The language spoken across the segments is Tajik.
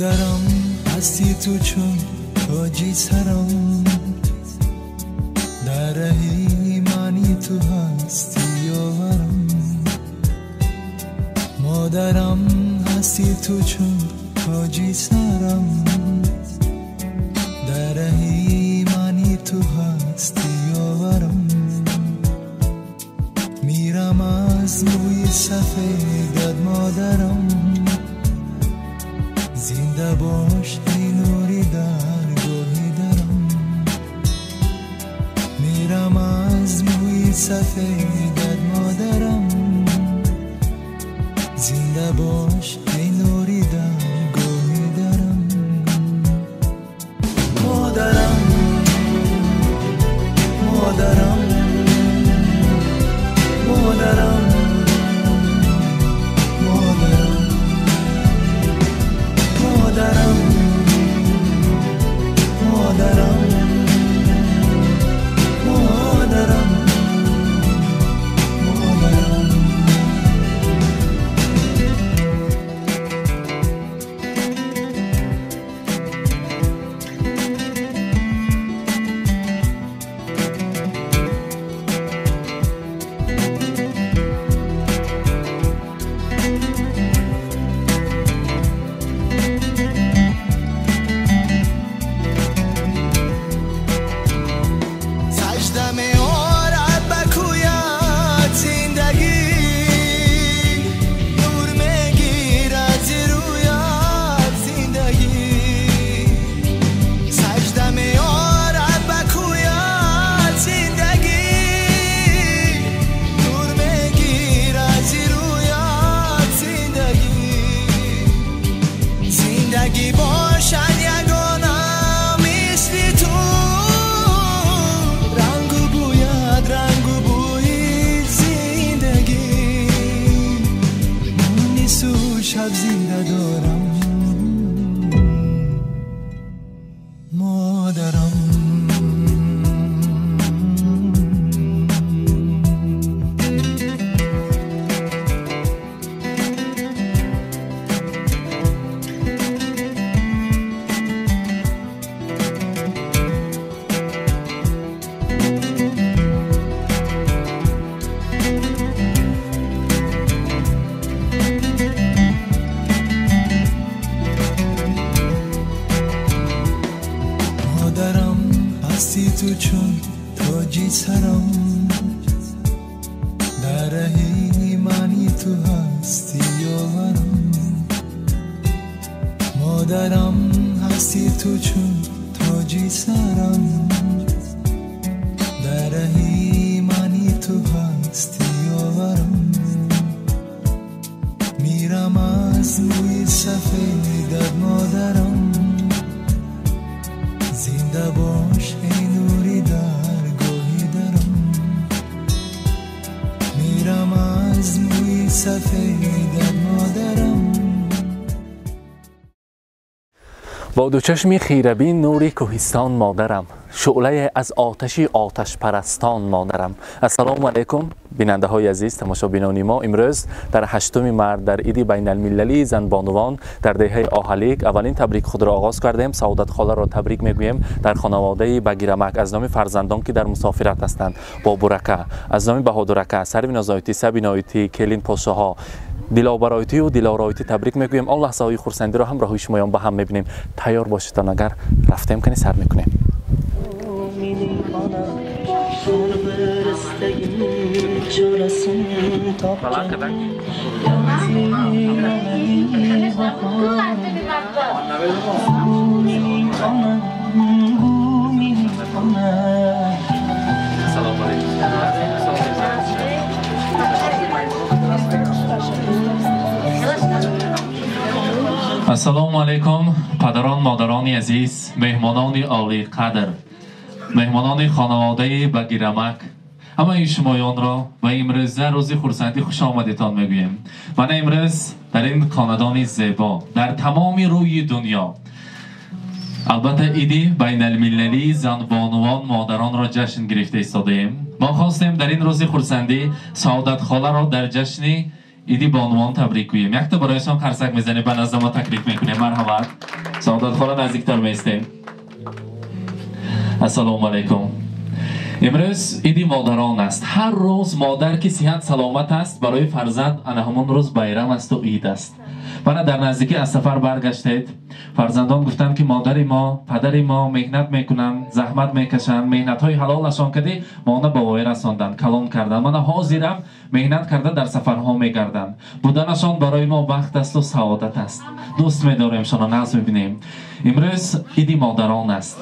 Модарам ҳасти ту чун тоҷи сарам, дар раҳи мани ту ҳасти ёварам. Модарам ҳасти ту чун тоҷи сарам, дар раҳи мани ту ҳасти ёварам. Мирам аз мӯи сафедат модарам, зинда бош эй нури даргоҳи дарам. Мирам аз мӯи сафедат модарам, зинда бош эй нури даргоҳи дарам. Модарам, модарам, модарам, модарам, модарам, модарам, модарам, модарам. با دو چشمی خیربین نوری کوهستان مادرم، شعله از آتشی آتش پرستان مادرم. السلام علیکم بیننده های عزیز، تماشابینان ما، امروز در 8 مارس در عید بین المللی زن بانوان در دهه آهلیک اولین تبریک خود را آغاز کردیم. سعادت خاله را تبریک میگوییم در خانواده بگیرمک از نام فرزندان که در مسافرت هستند، بابورکه از نام بهادرکه، سروینازایتی، سبینایتی، کلین پاشاها، диловаройтию дилоройтӣ табрик мегӯем. Он лаҳзаҳои хурсандиро ҳамроҳи шумоён ба ҳам мебинем. Тайёр бошедтон, агар рафтем кани сар мекунем. Ассалому алайкум, падарон, модарони азиз, меҳмонони олиқадр, меҳмонони хонаводаи Багирамак, ҳамаи шумоёнро ба имрӯза рӯзи хурсандӣ хуш омадитон мегӯем. Мана имрӯз дар ин хонадони зебо дар тамоми рӯи дунё албатта иди байналмилалии занбонувон модаронро ҷашн гирифта истодаем. Мо хостем дар ин рӯзи хурсандӣ Саодатхоларо дар ҷашни иди бонувон табрик гӯем. Якта барояшон қарсак мезанем, ба назди мо таклиф мекунем. Марҳамат. Саодат хола наздиктар меистем. Ассалому алайкум. Имрӯз иди модарон аст. Ҳар рӯз модар ки сиҳат саломат аст, барои фарзанд ана ҳамон рӯз байрам асту ид аст. Мана дар наздикӣ аз сафар баргаштед. Фарзандон гуфтанд ки модари мо, падари мо меҳнат мекунанд, заҳмат мекашанд, меҳнатҳои ҳалолашон кардӣ моно ба воя расонданд, калон карданд. Мана ҳозирам меҳнат карда дар сафарҳо мегарданд. Буданашон барои мо бахт асту саодат аст. Дӯст медоремшона, нағз мебинем. Имрӯз иди модарон аст.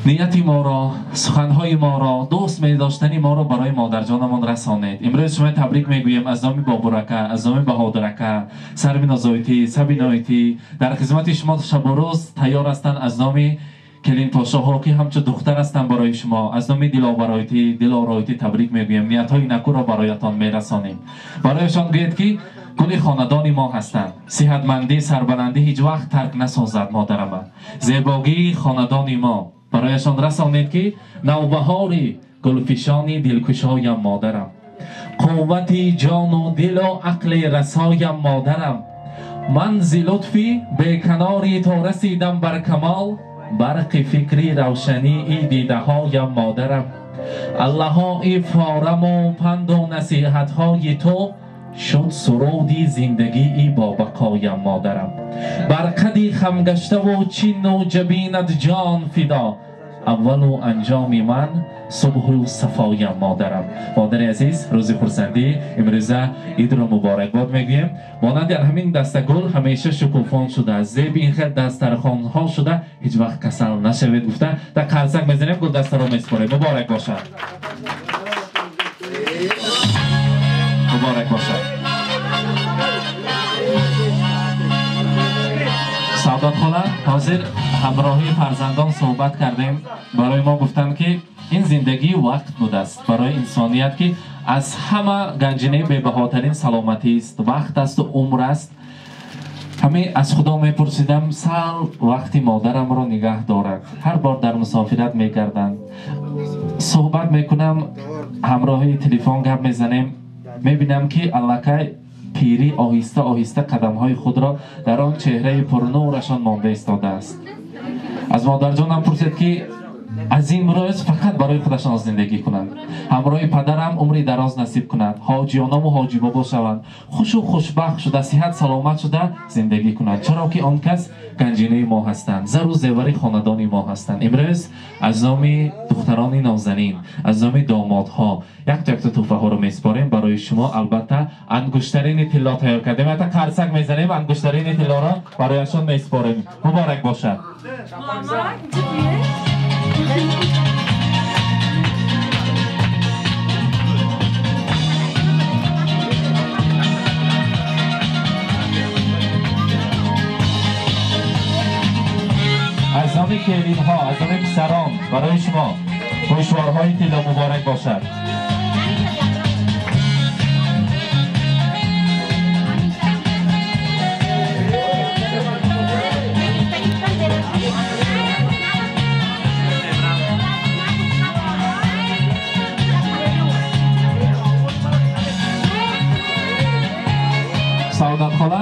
Нияти моро, суханҳои моро, дӯст медоштани моро барои модарҷонамон расонед. Имрӯз шумо табрик мегӯем аз номи Бобурака, аз номи Баҳодурака, Сарвинозоитӣ, Сабиноитӣ. Дар хизмати шумо шабу рӯз тайёр ҳастанд аз номи келинпошоҳо, ки ҳамчун духтар ҳастанд барои шумо. Аз номи Диловароитӣ, Дилороитӣ табрик мегӯем. Ниятҳои накӯро бароятон мерасонем. Барояшон гӯед ки гули хонадони мо ҳастанд. Сиҳатмандӣ, сарбаландӣ ҳеҷ вақт тарк насозад модарама. Зебогии хонадони мо барояшон расонед ки навбаҳори гулфишони дилкушоям модарам, қуввати ҷону дилу ақли расоям модарам. Ман зи лутфи беканори то расидам бар камол, барқи фикри равшании дидаҳоям модарам. Аллаҳои фораму панду насиҳатҳои ту шуд суруди зиндагии бобақоям модарам. Бар қади хамгаштаву чину ҷабинат ҷон фидо, аввалу анҷоми ман субҳу сафоям модарам. Модари азиз, рӯзи хурсандӣ имрӯза идро муборакбод мегӯем. Монанди ҳамин дастагул ҳамеша шукуфон шуда, зеби ин хел дастархонҳо шуда, ҳеҷ вақт касал нашавед гуфта дар қарсак мезанем, гулдастаро месупорем. Муборак бошад, муборак бошад. Саодат хола, ҳозир ҳамроҳии фарзандон суҳбат кардем. Барои мо гуфтанд ки ин зиндагӣ вақт будааст барои инсоният, ки аз ҳама ганҷинаи бебаҳотарин саломатист, вақт асту умр аст. Ҳамин аз Худо мепурсидам, сал вақти модарамро нигаҳ дорад. Ҳар бор дар мусофират мегарданд, суҳбат мекунам, ҳамроҳии телефон гап мезанем, мебинам ки аллакай пирӣ оҳиста оҳиста қадамҳои худро дар он чеҳраи пурнурашон монда истодааст. Аз модарҷонам пурсид ки аз ин рӯз фақат барои худашон зиндагӣ кунанд, ҳамроҳи падарам умри дароз насиб кунад, ҳоҷионому ҳоҷибобо шаванд, хушу хушбахт шуда, сиҳат саломат шуда зиндагӣ кунанд, чаро ки он кас ганҷинаи мо ҳастанд, зару зевари хонадони мо ҳастанд. Имрӯз аз номи духтарони нозанин, аз номи домодҳо якто якто тӯҳфаҳоро месупорем барои шумо. Албатта ангуштарини тилло тайёр кардем, ята қарсак мезанем, ангуштарини тиллоро барояшон месупорем. Муборак бошад. Аз номи келинҳо, аз номи писарон барои шумо гӯшворҳои тилло муборак бошад. Саодат хола,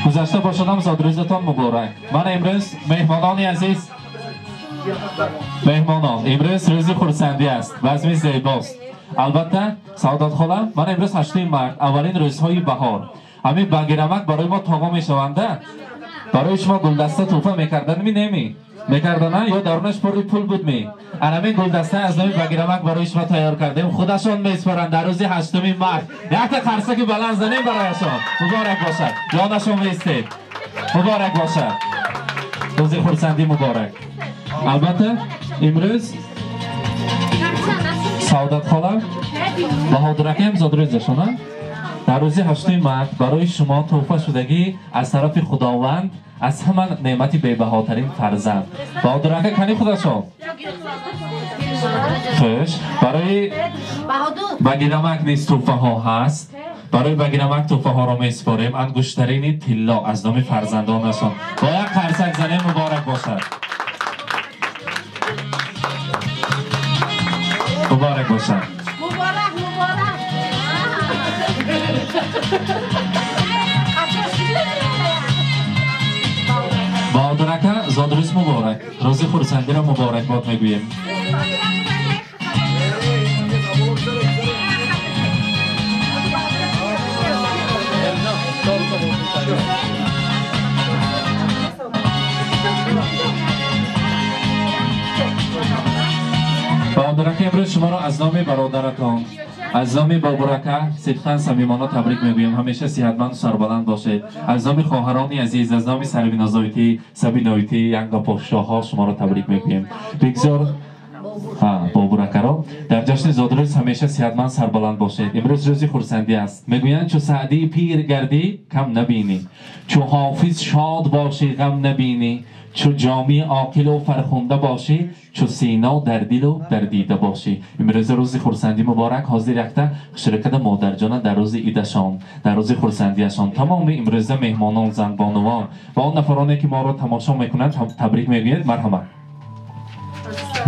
гузашта бошадам, зодрӯзатон муборак. Ман имрӯз меҳмонони азиз, меҳмонон, имрӯз рӯзи хурсандӣ аст, базми зебост. Албатта Саодат хола, ман имрӯз 8 март, аввалин рӯзҳои баҳор. Ҳамин багирамак барои мо томо мешаванда. Барои шумо гулдаста тӯҳфа мекардан ми неми? Мекардана ё дарунаш пури пул буд ми? Ана ҳамин гулдаста аз номи багирамак барои шумо тайёр кардем. Худашон месупоранд дар рӯзи 8 март. Якта қарсаки баланд занем барояшон. Муборак бошад. Ҷонашон меистед. Муборак бошад. Рӯзи хурсандӣ муборак. Албатта имрӯз Саодат хола, Баҳодуракаам зодрӯзашона. Дар рӯзи 8 март барои шумо тӯҳфа шудагӣ аз тарафи Худованд аз ҳама неъмати бебаҳотарин фарзанд. Баҳодурака кани худашон? Хуш. Барои багирамак низ тӯҳфаҳо ҳаст. Барои багирамак тӯҳфаҳоро месупорем. Ангуштарини тилло аз номи фарзандонашон. Бо як қарсак занем, муборак бошад. Муборак бошад. Муборак, муборак. Баҳодур хурсандиро муборакбод мегӯем. Баҳодурака, имрӯз шуморо аз номи бародаратон, аз номи Бобурака сидқан самимона табрик мегӯем. Ҳамеша сиҳатманду сарбаланд бошед. Аз номи хоҳарони азиз, аз номи Сарвинозоитӣ, Сабиноитӣ, Янгопошоҳҳо шуморо табрик мегӯем. Бигзор Бобуракаро дар ҷашни зодрӯз ҳамеша сиҳатманд сарбаланд бошед. Имрӯз рӯзи хурсандӣ аст. Мегӯянд, чу Саъдии пир гардӣ, кам набинӣ, чу Ҳофиз шод бошӣ, ғам набинӣ, чу Ҷомии оқилу фархунда бошӣ, чу Сино дар дилу дар дида бошӣ. Имрӯза рӯзи хурсандӣ муборак. Ҳозир якта хушракада модарҷона дар рӯзи идашон, дар рӯзи хурсандиашон тамоми имрӯза меҳмонон, занбонувон ва он нафароне ки моро тамошо мекунанд табрик мегӯед. Марҳамат.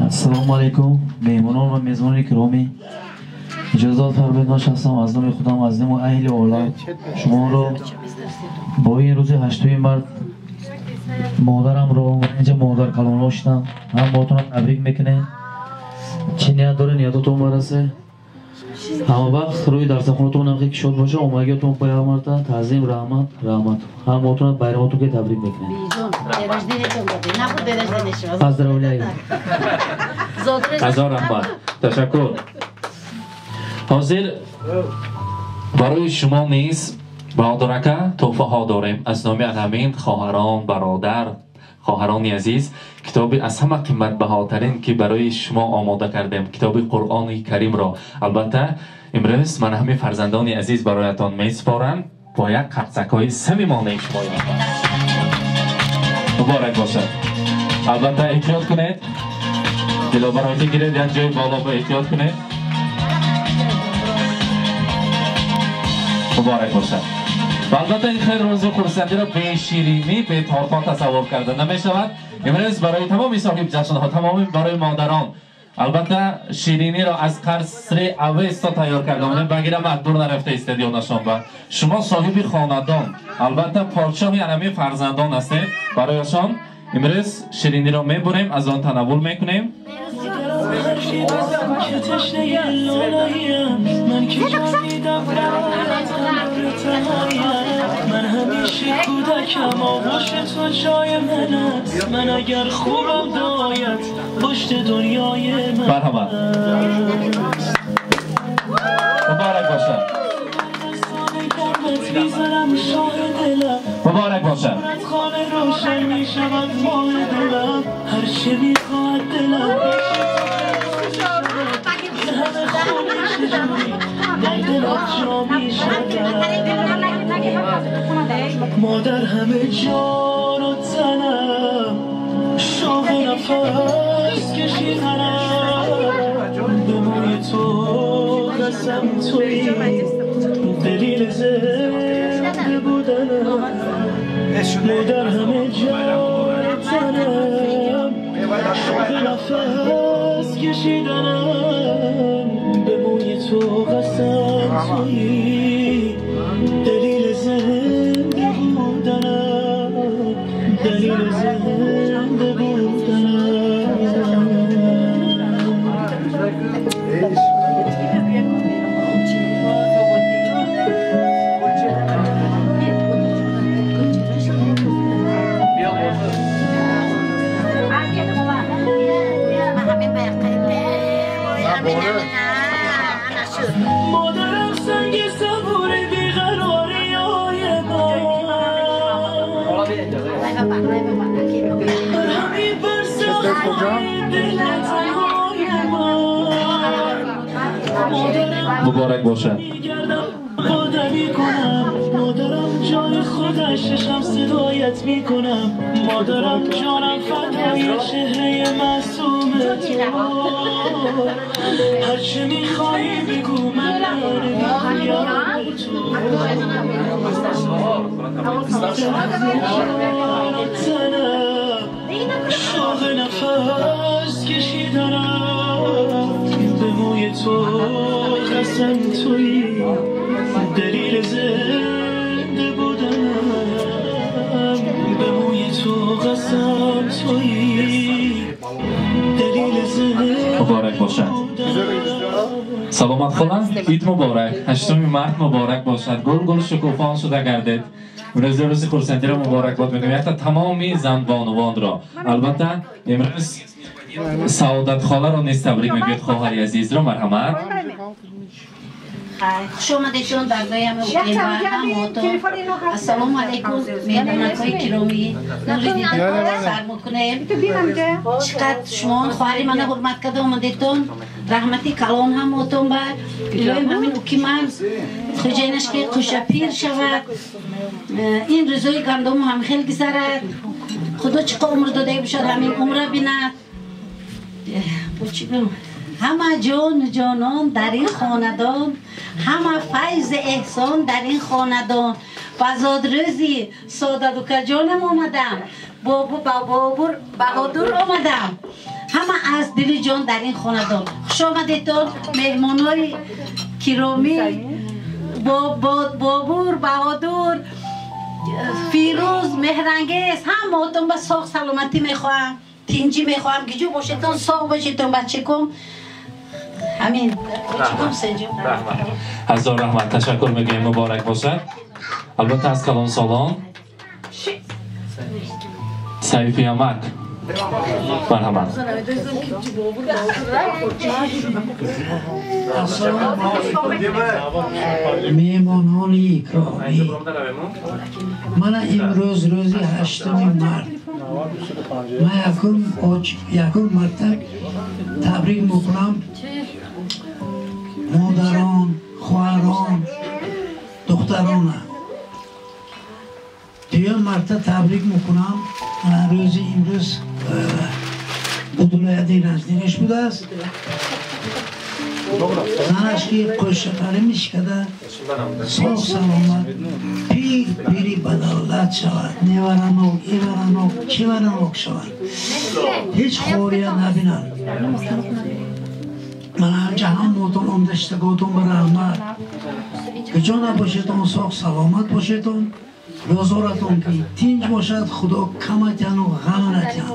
Ассалому алайкум, меҳмонон ва мезбонони киромӣ. Иҷозат фармоед, ман шахсан аз номи худам, аз номи аҳли олам шуморо бо ин рӯзи 8 март модарамро ва инҷа модаркалонҳо шудам, ҳамаатонро табрик мекунем. Чӣ ният доред, ниятотон барасе. Ҳама вақт рӯи дарсахонатон ҳам хеле шод боша, омадагиатон паямарта таъзим, раҳмат, раҳмат. Ҳамаатонро байрамотон ки табрик мекунем. Поздравляю. Ҳазор раҳмат, ташаккур. Ҳозир барои шумо низ Баҳодурака тӯҳфаҳо дорем аз номи анҳамин хоҳарон, бародар, хоҳарони азиз. Китоби аз ҳама қиматбаҳотарин ки барои шумо омода кардем, китоби Қуръони Каримро албатта имрӯз ман ҳамин фарзандони азиз бароятон месупорам бо як қарсакҳои самимонаи шумоён. Муборак бошад. Албатта эҳтиёт кунед, дилобароти гиред, як ҷои боло ба эҳтиёт кунед. Муборак бошад. Ва албатта ин хел рӯзи хурсандиро беширинӣ, беторфон тасаввур карда намешавад. Имрӯз барои тамоми соҳиб ҷашнҳо, тамоми барои модарон албатта шириниро аз қасри Авесто тайёр карда омадем. Багира маҳдур нарафта истадионашон ба шумо соҳиби хонадон, албатта подшоҳи анами фарзандон ҳастед. Барояшон имрӯз шириниро мебурем, аз он танаввул мекунем. من همیشه کودکم، آغوش تو جای من است. من اگر خوبم دایت پشت دنیای من. مرحبا، مبارک باشد، مبارک باشد. خانه روشن میشود ماه دلم، هر چه میخواهد دلم همه خونه چجوری در دلت جا میشود. مادر همه جان و تنم، شوق نفس کشیدنم، به موی تو قسم تویی دلیل زنده بودنم. مادر همه جان و تنم، شوق نفس کشیدنم، به موی تو قسم تویی دلیل زنده بودنم، دلیل زنده بودنم. مادرم سنگ صبور بیقراری های من، همین برزخ دل تنهای من. مبارک باشد. مادری کنم، مادرم جای خودش شم صدایت میکنم، مادرم جانم فدای چهره معصوم تو، هرچه میخوایی بگو من بیام تو. شوق نفس کشیدنم، به موی تو قسم تویی دلیل زنده بودنم، به موی تو قسم تویی Муборак бошад. Саломат хола, ид муборак, 8 март муборак бошад. Гул гул шукуфон шуда гардед. Имрӯз рӯзи хурсандиро муборакбод мекунем. Якта тамоми занбонувонро. Албатта имрӯз Саодат холаро низ табрик мегӯяд, хоҳари азизро. Марҳамат. Хуш омадедшон дардоям ҳамотон. Ассалому алайкум, меҳмонакҳои киромӣ. Нури дида сар мекунем. Чӣ қадр шумо хоҳари мана ҳурмат карда омадедтон. Раҳмати калон ҳамотон ба илоҳим ҳамин уки ман хуҷайнаш ки қушапир шавад. Ин рӯзҳои гандуму ҳам хел гузарад. Худо чӣ қадр умр дода бошад, ҳамин умра бинад. Ҳама ҷону ҷонон дар ин хонадон, ҳама файзи эҳсон дар ин хонадон. Ба зодрӯзи Содадукаҷонам омадам, Бобур Баҳодур омадам. Ҳама аз дили ҷон дар ин хонадон. Хуш омадедтон меҳмонҳои киромӣ, Бобур, Баҳодур, Фирӯз, Меҳрангез. Ҳамаотон ба соғ саломатӣ мехоҳам, тинҷӣ мехоҳам. Гиҷу бошедтон, соғ бошедтон, бачаком. Амин. Ҳазор раҳмат, ташаккур мегӯем, муборак бошад. Албатта аз калонсолон Сайфи Амак. Марҳамат. Меҳмонони икромӣ, мана имрӯз рӯзи 8 март. Ман якум марта табрик мекунам модарон, хоҳарон, духтарона. Дуюм марта табрик мекунам рӯзи имрӯз будулаяди раздиниш будааст. Занаш ки қӯшақари мишкада соғ саломат, пир пири бадавлат шавад, неваранок, эваранок, чиваранок шавад, ҳеҷ хория набинад. Ман ҳамча ҳаммотон омдаштаготон ба раҳмат. Куҷо набошедон, соғ саломат бошедон. Рӯзоратон ки тинҷ бошад, Худо каматяну ғама натян.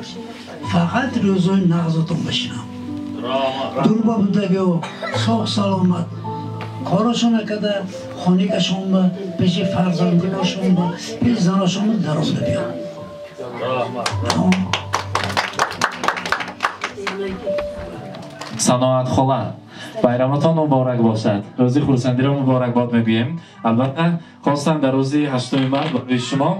Фақат рӯзои нағзатон бишинам. Дурба будагио соғ саломат корашон накарда хоникашон ба пеши фарзандикашон ба пеши занашон ба даромада биён. Саноат хола, байраматон муборак бошад. Рӯзи хурсандиро муборакбод мегӯем. Албатта хостам дар рӯзи 8 март барои шумо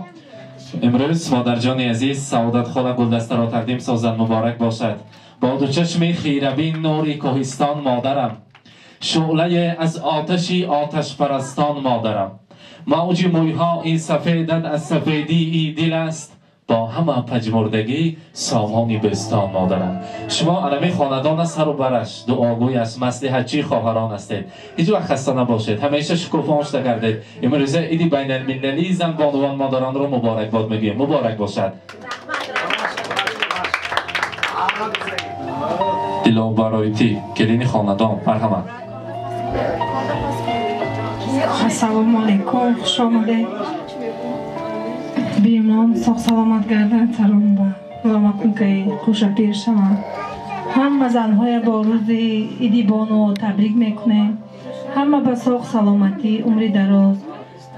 имрӯз модарҷони азиз Саодат хола гулдастаро тақдим созанд. Муборак бошад. Бо ду чашми хирабин нури кӯҳистон модарам, шӯълае аз оташи оташпарастон модарам. Мавҷи мӯйҳои сафедат аз сафедии дил аст, бо ҳама паҷмурдагӣ сомони бӯстон модарам. Шумо алами хонадон аз сару бараш дуогӯй аст, маслиҳатчии хоҳарон ҳастед. Ҳеҷ вақт хаста набошед, ҳамеша шукуфон шуда гардед. Имрӯза иди байналмилалии зан бонувон модаронро муборакбод мегӯем. Муборак бошад. Диловбароитӣ, келини хонадон, марҳамат. Ассалому алайкум, хуш омадед. Бимон соғ саломат гарданд, салом ба муламакункаи хушапир шаванд. Ҳама занҳоя бо рӯзи иди бону табрик мекунем. Ҳама ба соғ саломатӣ, умри дароз.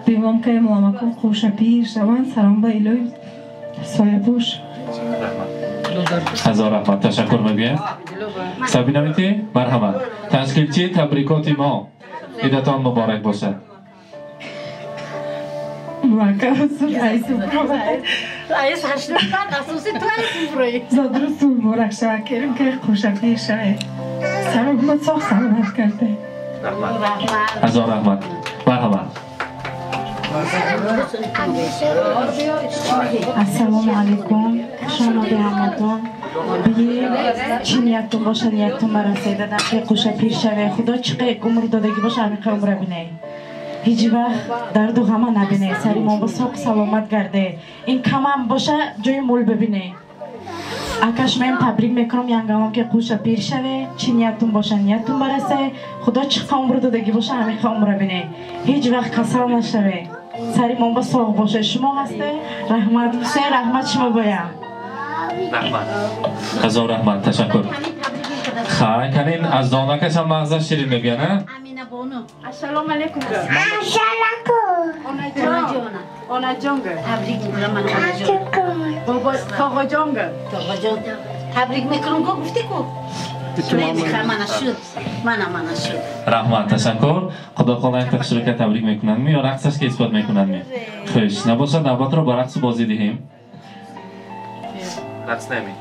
Бимонкаи муламакун хушапир шаванд, салом ба илоҳи сояпӯш. Ҳазор раҳмат, ташаккур мегӯем. Сабинавити, марҳамат. Ташкилчии табрикоти мо, идатон муборак бошад. Зодрӯз муборак шавад, керим ки хушапир шавед. Саломат, соғ саломат гардед. Ҳазор раҳмат, марҳамат. Ассалому алайкум, хуш омадед ҳаматон. Бигир чӣ ниятон бошад, ниятон бараседадам ки хушапир шавед. Худо чӣ қадр умр додагӣ бошад, ҳамин қадр умра бинед. Ҳеҷ вақт дарду ғама набинед, сари мо бо соғ саломат гардед. Ин камам боша ҷои мул бибинед. Ака шумоям табрик мекунам, янгамам ки хушапир шавед, чӣ ниятон боша, ниятон барасе. Худо чӣ қадр умр додагӣ боша, ҳамин қадр умра бинед. Ҳеҷ вақт касал нашавед. Сари мо бо соғ бошед. Шумо ҳастед? Раҳмат, Ҳусейн, раҳмат шумо боям. Раҳмат, ҳазор раҳмат, ташаккур. Хай, канин аз донакаш ҳам мағзаш ширин мегӯян, а? Амина бону. Ассалому алайкум. Онаҷон. Онаҷон. Табрик мекунам ман онаҷон. Бобо тоғаҷон. Тоғаҷон. Табрик мекунам ку гуфти ку. Мана шуд. Мана мана шуд. Раҳмат, ташаккур. Худо хоҳад як тахширка табрик мекунанд ё рақсаш ки исбот мекунанд. Хуш, набошад навбатро ба рақсу бозӣ диҳем. Рақс нами.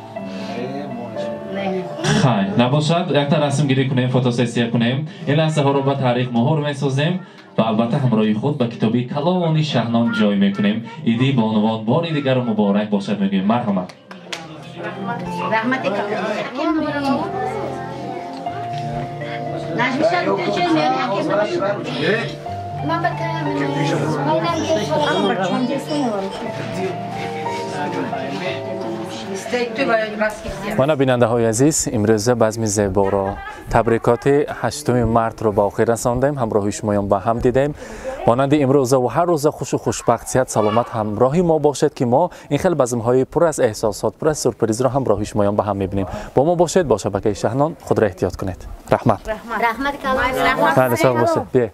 Хай, набошад якта расмгирӣ кунем, фотосессия кунем. Ин лаҳзаҳоро ба таърих муҳр месозем ва албатта ҳамроҳи худ ба китоби калони Шаҳнон ҷой мекунем. Иди бонувон бори дигар муборак бошад мегӯем. Марҳамат. Раҳмати калон. Наҷмиша чӣ мана бинандаҳои азиз, имрӯза базми зеборо табрикоти 8 мартро ба охир расондем, ҳамроҳи шумоён ба ҳам дидем. Монанди имрӯза ва ҳар рӯза хушу хушбахт, сиҳат, саломат ҳамроҳи мо бошед, ки мо ин хел базмҳои пур аз эҳсосот, пур аз сюрпризро ҳамроҳи шумоён ба ҳам мебинем. Бо мо бошед, бо шабакаи Шаҳнон худро эҳтиёт кунед. Раҳмат. Раҳмат калон. Бошед. Бие.